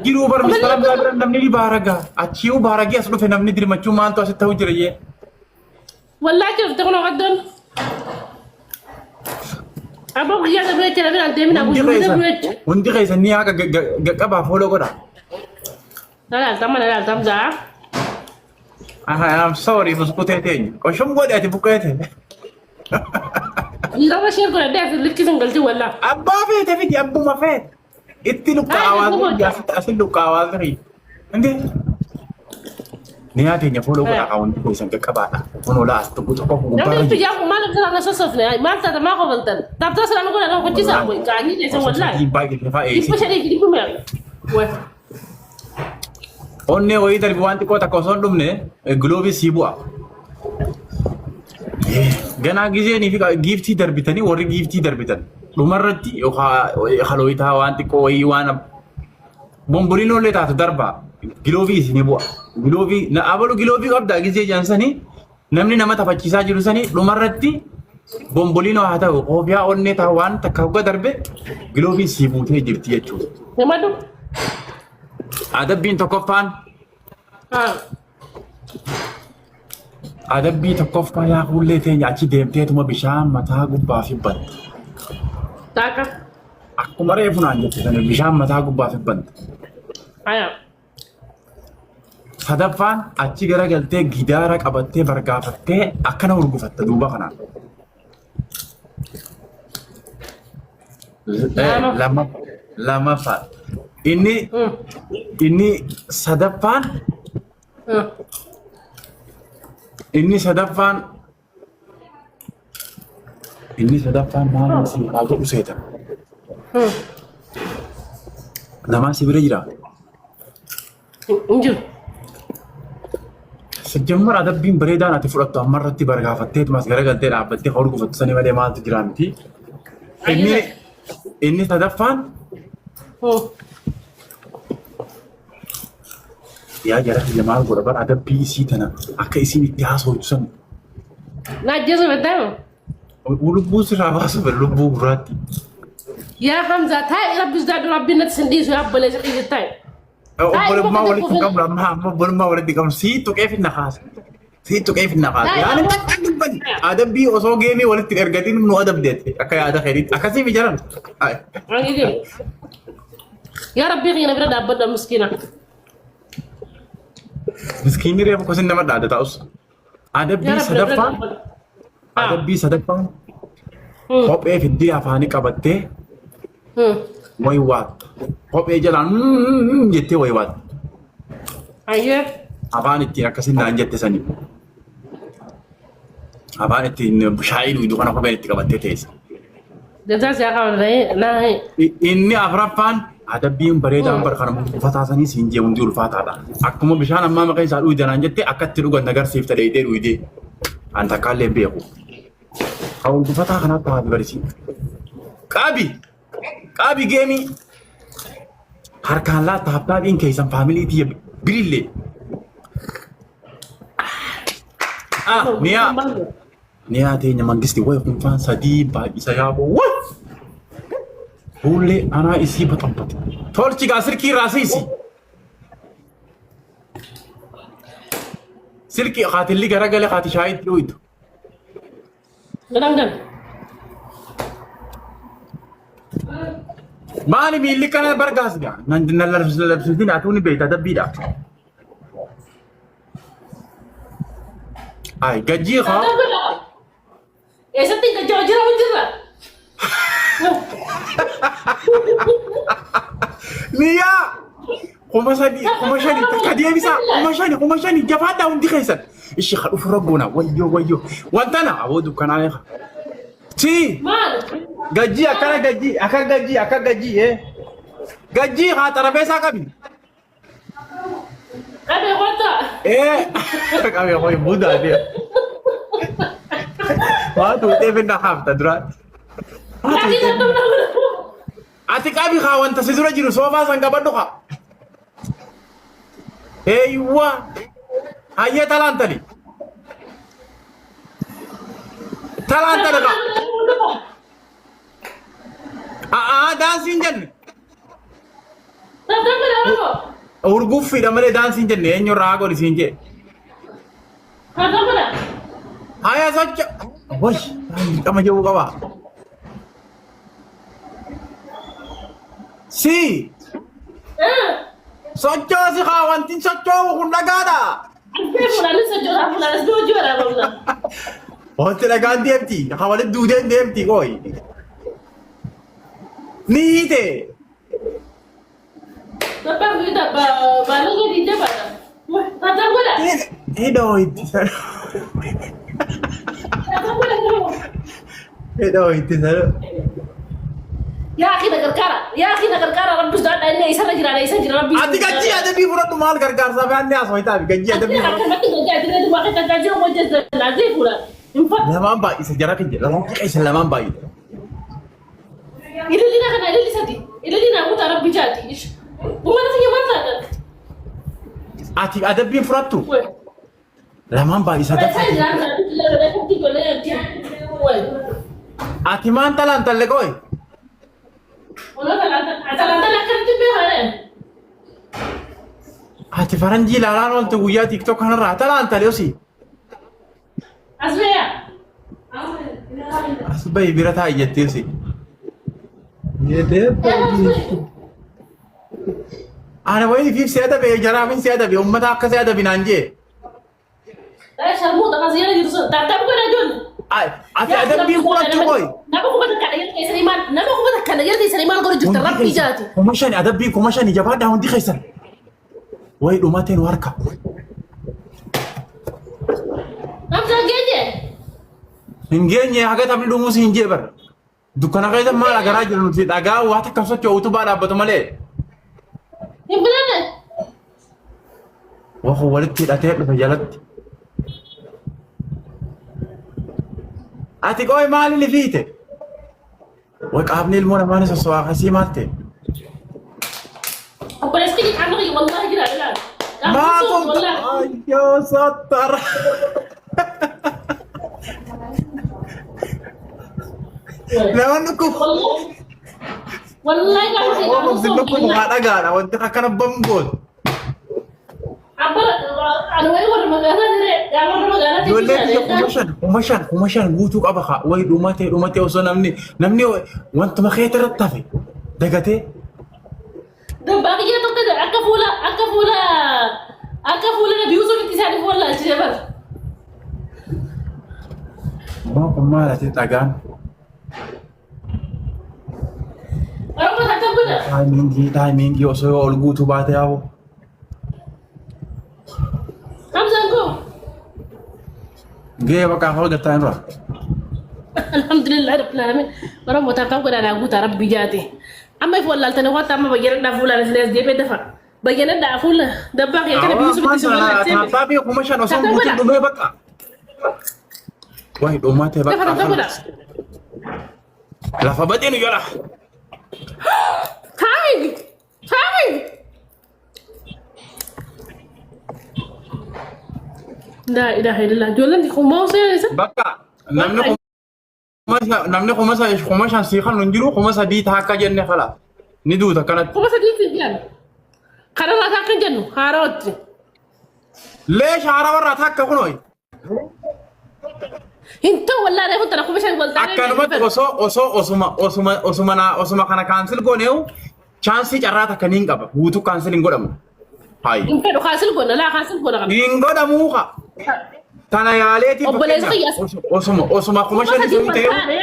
Jiruu bar mistara biraa bira namni ni baaraga. Achiyyuu baaragee as dhufe namni dirmachuu maaltu asitti ta'u jira jee. Wallaahi jirti kun oqaddoon. Abbaa guyyaa dabree jira biraan deemina Hundi guyyaa keessan dabree jira. hundi keessan ni haqa gaqqabaa fooloo godha. Na laaltan mana laaltan zaa. Aha, I'm sorry buskutee teenya. Qoshum godhe ati buqqee teenya. Dhiirota ishee godhadhee as likkisuun galti wallaa. Abbaa feete fidi abbuma feete. Itti luqqaawaa asitti asin luqqaawaa sirrii. Inde niyaa teenya fuula godhaa haa wanti keessan qaqqabaadha. Kun olaa as tokko tokko Namni gubbaarra itti jiru. jaamu maal akka kana sosofne maal taata maa kofaltan. Taphtaa sana godha nama gochisaa qaanyii keessan wallaa. Baay'ee fa'aa eessi. 500 fi dhibba meeqa. Wai. Onnee wayii darbi waan xiqqoo takka osoo hin dhumne giloobii sii bu'a. Ganaa gizeenii fi giiftii darbitanii warri giiftii darbitan dhumarratti yookaan halooyitaa waan xiqqoo wayii waan bomboliinoo illee taatu darbaa giloobii isinii bu'a. Giloobii na abalu giloobii qabdaa gizee jaansanii namni nama taphachiisaa jiru sanii dhumarratti bomboliinoo haa ta'u koofiyaa onnee ta'a waan takka hogga darbe giloobiin sii buutee jirti jechuudha. Himadhu. Adabbiin tokkoffaan Haa. adabbii tokkoffaa yaa fuullee teenya achi deemteetuma bishaan mataa gubbaa fi banta. Taaka. Akkuma reefu naan jette sana bishaan mataa gubbaa fi banta. Haya. Sadaffaan achi garagaltee gidaara qabattee bargaafattee akkana hurgufatta duuba kanaan. Lama. Lamaffaa. Inni inni sadaffaan inni sadaffaan inni sadaffaan maal si haa godhu seeta. Namaa si bira jira. Hin jiru. Sijjammar adabbiin bareedaan ati fudhattu amma irratti bargaafattee tumas garagaltee dhaabbattee hurgufattu sanii malee maaltu jira miti. Inni inni sadaffaan yaa jara kiyya maal godha bar adabbii isii tana akka isiin itti haasoftu san Na ajjeesu beektaa? lubbuu sirraa baasu bar lubbuu gurraatti. Yaa Hamzaa taa'i rabbi sodaadhu rabbiin natti sin dhiisu yaa obboleessa kiyya taa'i. Obbolummaa walitti hin qabnu amma amma obbolummaa walitti qabnu sii tuqee finna kaasa. Sii tuqee finna kaasa. Yaani kan dubbanni adabbii osoo geemii walitti hin ergatin nu adabdeetti akka yaada keetiitti akkasii fi jaran. Yaa rabbii kiyya na bira dhaabbadha miskiina. Miskiinni reefu kosin nama dhaadda ta'us. Yaa Adabbii rabbi na bira sadaffaan dhaabbadha. adabbii sadaffaan kophee fiddee afaanii qabattee wayi waatta. Kophee jalaan jettee wayi waatta. Ayyee. Afaan ittiin akkasin naan jette sanii. Afaan ittiin shaayii dhugdu kana kopheen itti qabattee teessa. Jazaa siyaa qaban ta'ee naa Inni afraffaan adabbiin bareedaan bar kana uffataa sanii siin jee hundi ulfaataadha. Akkuma bishaan ammaa maqaa isaa dhuyda naan jette akka itti dhugan nagarsiifta dheeyitee dhuydee. An takkaallee hin beeku. Kan ulfataa kanaatti haa barisi. Qabi! Qabi geemii! Harkaan laatta habtaabiin keessan faamilii tiyya birillee. Ah, niyaa. Niyaa teenya mangisti way kunfaan sadii baay'isa yaaboo way. Fuullee anaa isii baxabbate. Tolchi gaa silkii irraa siisi. Silkii haatilli garagale haati shaayitti dhuydu. Galan gal. Maali miilli kana bargaas gaa? Nan nan labsisin atuu ni beekta dabbiidha. Ay gajjii haa. Eessatti gajjaa jira hojirra? Niyyaa! 3000, 5000, takka deebisaa, 5000, 5000, jabaadhaa hundi keessan. Ishi ka dhufu raggoona, wayyoo, wayyoo. Wantana, aboo dukkanaa eega. Si, Maal? gajjii akkana gajjii, akka gajjii, akka gajjii, ee. Gajjii haa xarabeessaa qabi. Qabee kottaa. Ee, qabee hoy budaa deema. Waa tuutee finna haafta duraan. Waa Laakiin tuutee. akkam nama. Ati qabi kaa wanta si dura jiru soofaa san qabadhu kaa. Eeyywa. Hayyee talaan tali. Talaan tali kaa. A'aa daansiin jenne. Tap tap godha Oromoo. Urguffiidha malee daansii hin jenne eenyurraa haa godhi siin jee. Tap tap godha. Haya socho. Way, dirqama jabuu qaba. Si sochoosi haa wanti sochoo'u kun dhagaadha. Asbee fuulaanis sochoosaa fuulaanis du'a ji'a dha. Wanti dhagaan deemti haa walitti duudeen deemti qoy. Ni hiite. Tabbaa fi tabbaa baallee gadi jabaadha. Tabbaa godha. Hidhoo itti sana. Tabbaa godha. Hidhoo itti sana. Yaa akhi na gargaara. Yaa akhi na gargaara. Rabbi sodaadha inni isarra jira isa jira rabbi. Ati gajjii adabbii fudhadhu maal gargaarsaa fi anni asoo hitaaf gajjii adabbii fudhadhu. Akkanumatti gajjii adabbii waaqa tajaajila hojjetan laazee fuula. Hin fadhu. Lamaan baay'isa jara kiyya lamaan qeessa lamaan baay'isa. Ilillina kana ililli sadi. Ilillina guutaa rabbi jaati. Uummata kiyya maal taatan? Ati adabbiin fudhattu lamaan baay'isa adabbii. Ati maan talaan talle qoy. Ati faranjii ilaalaan oolte guyyaa TikTok kanarraa talaan talle osii. As bahi bira taa'i jettee osii. Ana wayii fiif si adabe jaraafin si adabe uummata akka si adabe naan jee. Ati adabbii fudhattu qoy. Nama kuma takka dhageessanii maal nama kuma takka dhageessanii maal godhu jirtan rabbii jaati. 5,000 adabbii 5,000 jabaadhaa hundi keessan. Wayi dhumatee nu harka. Namsa geenye. Hin geenye haga taphni dhumuus hin jee bara. Dukkana keessa maal agaraa jiru nuti dhagaa waa takka socho'u utubaa dhaabbatu malee. Hin bilanne. Waa walitti hidhatee dhufe jalatti. Ati qoy maali lifiite? Way qaamni ilmoo namaa ni sosso'aa kasii maal ta'e? Obboleessi kiyya qaamni kiyya wallaahi jira ilaali. Qaamni Maa sun kun wallaahi. ayyoo sattara. Namoonni kun Wallaahi. Wallaahi qaamni kiyya qaamni Oomishni sun kun waa dhagaadha wanti akkana bamgoon. Abbara ani wayii warra magaalaa jiree yaa warra magaalaa Ijoollee biyya 5,000 5,000 5,000 guutuu qaba kaa wayi dhumatee dhumatee osoo namni namni wantuma keeta irratti hafe dagatee. Dabbaa kiyya tokko akka fuula akka fuula akka fuula Nabi Yuusufitti isaaniif wallaalchise bara. Moo kun maal ati dhagaan? Oromoo takka godha. Taayimiingii taayimiingii osoo ol guutuu baate yaa'u. Hamzaan koo. Gahee bakka afur gattaa hin dura. Alhamdulillah rabbil alamin. Oromoo takka godha naa guutaa rabbi jaate. Amma if wallaaltanii waan amma bayyanadhaa fuulaan isin as deebee dafa. Bayyanadhaa fuula dabbaa kee kana biyyi subitti isin wallaalchee. Taappaa 5,000 osoo Takka guutuu godha. dhumee bakka. Wayi dhumatee Dafa bakka takka afur. godha. Lafa badii nu jala. Timing! Timing! Laa ilaaha illallah. Ijoolleen kun maal seenaa isa? Bakka namni namni 5,000 sii kan hin jiru 3,000 taakka jenne kala. Ni duuta kanatti. 3,000 si jedhan. Kanarraa takka hin jennu haarawatti. Leesha haarawaa takka kunooyi. Hin ta'u wallaahi reefu tana 5,000 wal taanee. Akkanumatti osoo osoo osuma osuma osuma naa osuma kana cancel gooneewu chaansii carraa takka niin qaba. Guutuu cancel hin godhamu. Hayi. Hin fedhu cancel goona laa cancel goona kana. Hin godhamuu ka. Tana yaaleetii Obboleessa fakkeenyaaf kiyya. osuma osuma kuma Kuma shani sadii sun wal ta'e taane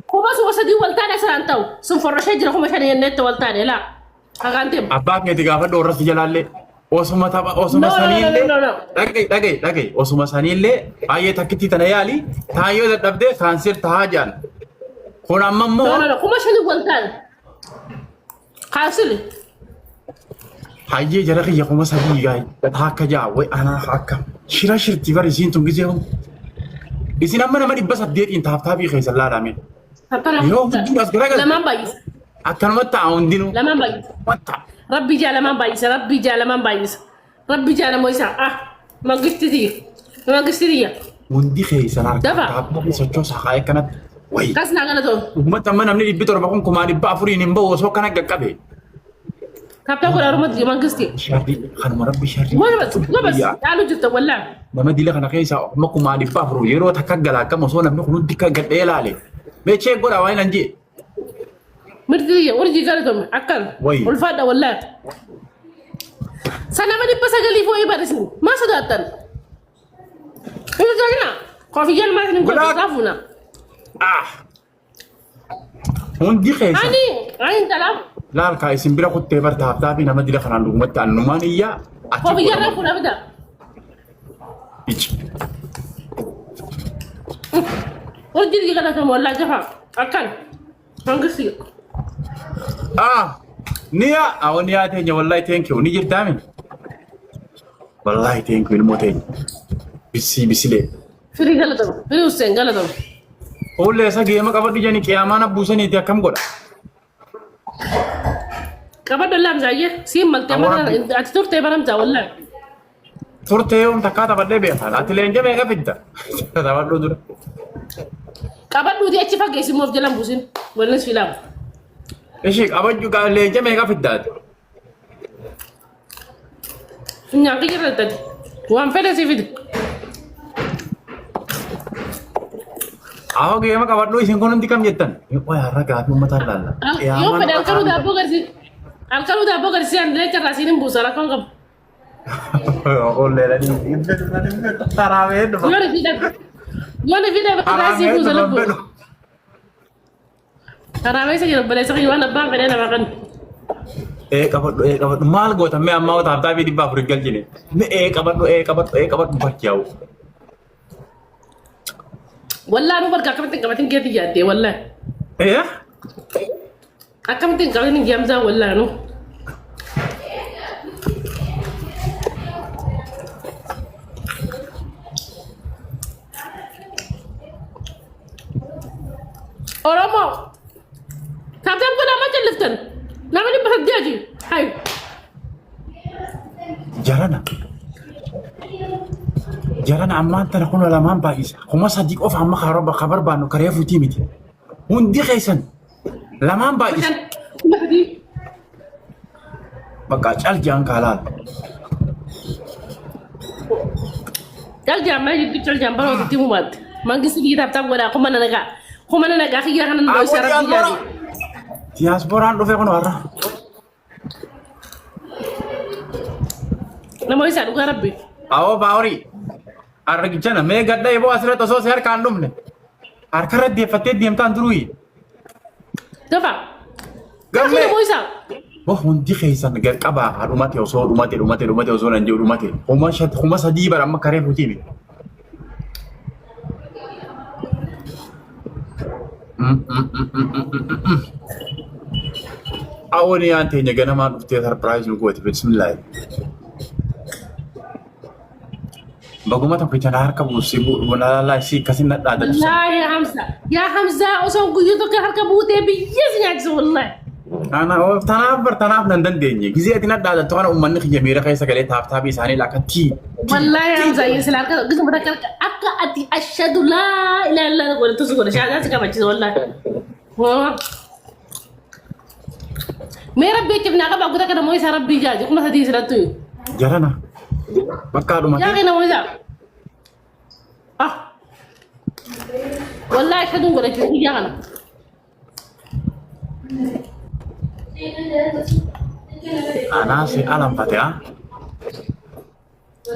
3,000 wal taane asirraan ta'u sun forroshee jira 5,000 jenneetti wal taane laa. Hakaan deemu. Abbaa keeti gaafadhu warra si jalaallee osuma tapha osuma No, no, no, saniillee no, no, no. dhaga'i dhaga'i dhaga'i osuma saniillee baay'ee takkittii tana yaali taayyoo dadhabdee kaansir tahaa jedhan. Kun amma No, immoo no, no. 5,000 wal taane. Cancel. Hayyee jara kiyya 3,000 gaa'e akka ja'a way anaa akka shira shirti bari isiin tun gisee hun. Isin amma nama 800n taaptaabii keessa laalame. Yeroo hunduu as garagalte. Lamaan baay'isa. Akkanumatti ta'a hundinuu. Lamaan baay'isa. Wanta. Rabbi jaa lamaan baay'isa. Rabbi jaa lamaan baay'isa. Rabbi jaa lamoo isaa. Ah mangisti tiyya. Mangisti tiyya. Hundi keessan harka Dafa. taaptaabii sochoosaa kaa'ee akkanatti. Wayi. Kas naa galatoon. Dhugumatti amma namni 700 kun 400,000 hin bahu osoo akkana qaqqabe. Tap tap godhaa Oromoo mangisti. Sharri kanuma rabbi sharri. Gobas gobas dhaalu jirta wallaahi. Nama dila kana keessa amma 400,000 yeroo takka gala akkam osoo namni kun hundi akka gadhee ilaale. Mee chee godhaa waan hin jee. Mirti urjii galatoomi akkan Wayi. ulfaadha wallaahi. Sanama 900 wayii barreessinu maa sodaattan? Hin sodaatina. Kofiyyaan maal isin Godhaa. godhu saafuuna. Ah! Hundi keessa. Ani ani intalaaf Laal kaa isin bira kuttee bar taaftaafii nama dila kanaan dhugumatti annumaan iyyaa achi kofiyyaan godhama. fuudha fida. Ici. Urjii galatoomi wallaahi jafa akkan mangisti. Ah! Niya! Awwa niyaa teenya wallahi thank you. Ni jirtaami? Wallahi thank you ilmoo teenya. Bisii bisilee. Firii galatoomi firii Hussein galatoomi. Fuullee isa geema qabadhu jedhani qiyaamaan abbuusaniiti akkam godha? Qabadhu laamsaayyee siin maltee Awwa mana rabbi. ati turtee baramtaa wallaahi. Turtee yoom takkaa taphadhee beekan. Ati leenja meeqa fidda? Taphadhu dura. Qabadhuuti achi fageessi immoo of jalaan buusin. Walnis filaam. Ishii qabachuu leenja meeqa fiddaati? Funyaan kiyya irra tati. Waan fedhe si fidi. Ahoo geema qabadhu isin kun hundi kam jettan? Qoy har'a gaafii uummataan laalla. Yoo fedhe halkanuu daabboo garsi. Halkanuu daabboo garsi aan leenca irraa siin hin buusa rakkoon qabu. Taraamee dhufa. Yoo ni fidhe. Yoo ni fidhe irraa siin buusa lubbuu. Karaamee isa jiru obboleessa kiyya waan abbaan fedhee nama kan. Ee qabadhu ee qabadhu maal goota mee ammaa taaptaabii 400 hin galchine. Mee ee qabadhu ee qabadhu ee qabadhu bakki yaa'u. Wallaa nu barka akkamitti hin qabatin keetti yaaddee wallaa. Ee Akkamitti hin qabatin jamzaa wallaa nu. Oromoo. Tap tap godhaa maa calliftan? Nama 800. Hayi. Jarana. Jarana ammaan tana kun lamaan baay'isa. 3000 qofa amma ka barbaannu karee fuutii miti. Hundi keessan lamaan baay'isa. 3000. Bakka cal jaan kaalaal. Cal jaan mana jidduu cal jaan bara walitti himumaatti. Mangisti biyya tap tap godhaa kuma na nagaa. Kuma na nagaa kiyya kana nu dhoysa rabbi yaadi. Diyaaspooraan dhufe kun har'a. Nama isaa dhugaa rabbi. Awoo baaworii. Argichana mee gadda eboo asirratti osoo si harkaan dhumne. Harkarra deeffattee deemtaan duruyi. Gafa. Gammee. Nama isaa. Bo hundi keessan gad qabaa haa dhumate osoo dhumate dhumate dhumate osoo nan jedhu dhumate. 5000 bara amma karee fuutii miti. Awoo ni yaan teenya ganamaan dhuftee sarpiraayiz nu gooti bismillaahi. Baguma tokkicha na harka buusii laalaa isii akkasin na dhaadatu sana. Wallaahi yaa Hamza. Yaa Hamza osoo guyyuu tokko harka buutee biyya si nyaachisa wallaahi. Tanaaf bar tanaaf nan dandeenye. Gizee ati na dhaadattu kana uummanni kiyya miira keessa galee taaptaabii isaanii akka tii. Wallaahi Hamza sila harka gisuma takka harka akka ati ashhadu laa ilaaha illallah godhatu si godha shaadaa si kabachiisa wallaahi. Waa. Mee rabbi jechuuf naa qaba guutaa kana moo isaa rabbii jaaji 3000 silattu. Jarana. Bakka dhumate. Yaa kana moo isaa. Ah. Wallaahi ashhaduun godhachiisa guyyaa kana. Anaa si alanfate ah.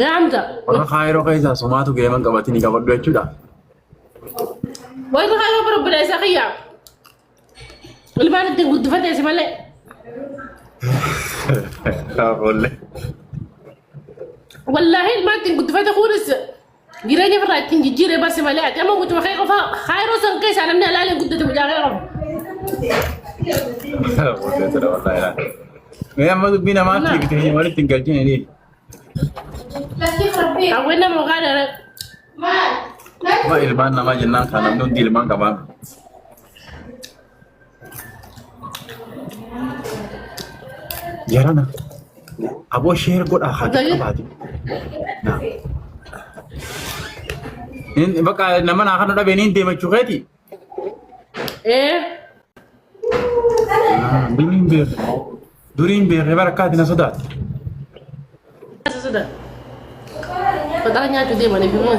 Yaa Hamza. Warra kaayiroo keessaa sumaatu geeman qabatini qabadhu jechuudha. Warri kaayiroo bara obboleessa kiyya. Ilmaan ittiin guddifate si malee. Olle. Wallaahi ilmaan ittiin guddifate kunis jireenya ofirraa ittiin jijjiiree barsi malee ati amma mucuma kee qofa kaayiroo san keessaa namni alaalee guddate mucaa kee qofa. Mee amma dubbii namaa fiigtee walitti hin galchine ni. Hawween nama maqaa dheeraa. Ma ilmaan namaa jennaan kan namni hundi ilmaan qabaa. Jarana. Aboo sheer godhaa haa qabaati. Bakka nama naa kana dhabee niin deemachuu keeti. Ee. Duriin beeku. Duriin beekee bara akka ati na sodaatu. Sodaa. Faxara nyaachuu deemaniif immoo.